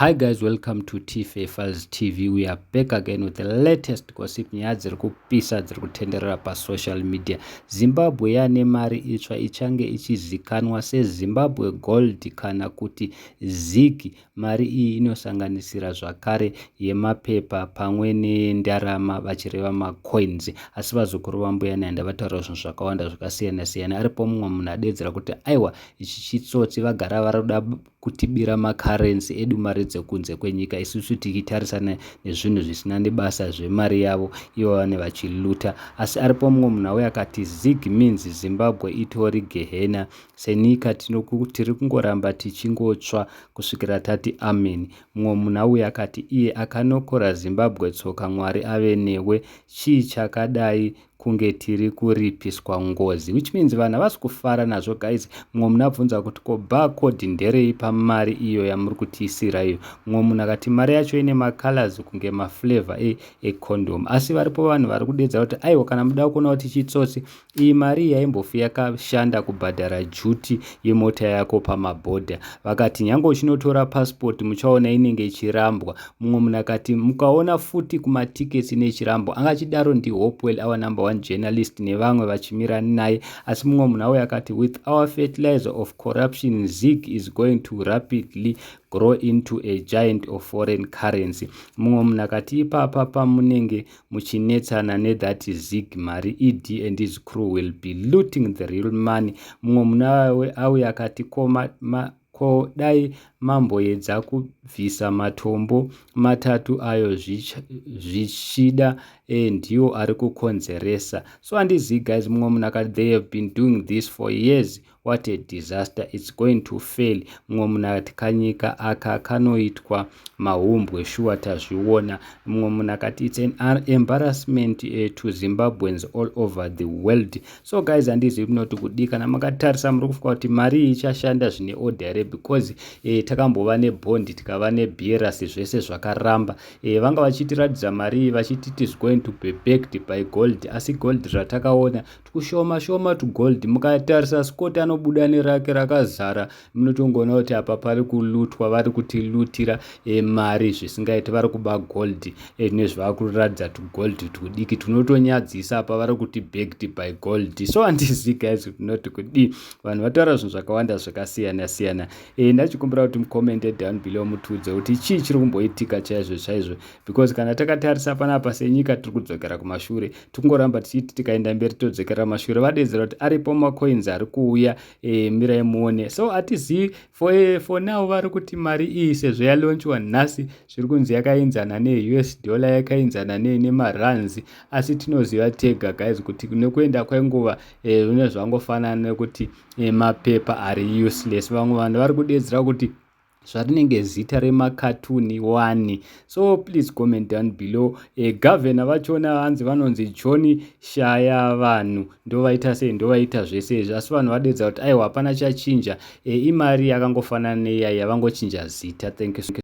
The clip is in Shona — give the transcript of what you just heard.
Hi guys, welcome to TFA Files TV. We are back again with the latest gossip, nyaya dziri kupisa dziri kutenderera pasocial media. Zimbabwe yane mari itsva ichange ichizikanwa seZimbabwe Gold kana kuti ZiG. Mari iyi inosanganisira zvakare yemapepa pamwe nendarama, vachireva macoins. Asi vazukuru vaMbuya Nehanda vataura zvinhu zvakawanda zvakasiyana siyana. Aripo mumwe munhu adedzera kuti aiwa, ichi chitsotsi, vagara vari kutibira macurrency edu, mari dzekunze kwenyika, isusu tichitarisana nezvinhu zvisina nebasa zvemari yavo, ivo vane vachiluta. Asi aripo mumwe munhu auya akati ZiG means Zimbabwe itori gehena senyika, tiri kungoramba tichingotsva kusvikira tati amen. Mumwe munhu auya akati iye akanokora Zimbabwe tsoka, Mwari ave newe, chii chakadai, kunge tiri kuripiswa ngozi, which means vanhu havasi kufara nazvo guys. Mumwe munhu abvunza kuti ko barcode nderei pamari iyo yamuri kutiisira iyo? Mumwe munhu akati mari yacho ine macolors kunge maflavor econdom. Asi varipo vanhu vari kudedza kuti aiwa, kana muda kuona kuti chitsotsi, iyi mari yaimbofi yakashanda kubhadhara duty yemota yako pamabhodha. Vakati nyange uchinotora passport, muchaona inenge ichirambwa. Mumwe munhu akati mukaona futi kumatickets ine ichirambwa. Angachidaro ndiHopewell, our number one journalist, nevamwe vachimira naye. Asi mumwe munhu auya akati with our fertilizer of corruption, ZiG is going to rapidly grow into a giant of foreign currency. Mumwe munhu akati ipapa pamunenge muchinetsana nethat ZiG mari, ED and his crew will be looting the real money. Mumwe munhu auya akati ko dai mamboedza kubvisa matombo matatu ayo, zvichida ndiwo ari kukonzeresa. So handizivi guys. Mumwe munhu akati they have been doing this for years, what a disaster, it's going to fail. Mumwe munhu akati kanyika aka kanoitwa mahumbwe, shuwa tazviona. Mumwe munhu akati it's an embarrassment to Zimbabweans all over the world. So guys, handizivi kunoti kudii. Kana makatarisa, muri kufunga kuti mari iyi ichashanda zvine order here? Because takambova nebond, tikava nebearers, zvese zvakaramba. Vanga vachitiratidza mari iyi vachiti it is going to be backed by gold, asi gold ratakaona tushoma shoma tugold. Mukatarisa, Scott anobuda nerake rakazara. Munotongoona kuti apa pari kulutwa, vari kutilutira mari zvisingaiti, vari kuba gold nezvava kuratidza tugold tudiki tunotonyadzisa. Apa vari kuti backed by gold. So handizivi guys kunoti kudii. Vanhu vataura zvinhu zvakawanda zvakasiyana siyana. Ndachikumbira kuti mucommente down below, mutiudze kuti chii chiri kumboitika chaizvo chaizvo, because kana takatarisa panapa senyika tiri kudzokera kumashure. Tikungoramba tichiti tikaenda mberi todzokera mashure. Vadedzera kuti aripo macoins ari kuuya, mirai muone. So hatizivi. For now vari kuti mari iyi sezvo yalaunchwa nhasi, zviri kunzi yakaenzana neUS dollar, yakaenzana nemarands. Asi tinoziva tega guys kuti nekuenda kwenguva zvine zvangofanana nekuti mapepa ari useless. Vamwe vanhu vari kudedzera kuti zvarinenge zita remakatuni 1. So please comment down below. Gavhena vachona hanzi vanonzi John Shaya. Vanhu ndovaita sei, ndovaita zvese izvi, asi vanhu vadedza kuti aiwa, hapana chachinja. Imari yakangofanana neyai, yavangochinja zita. Thank you.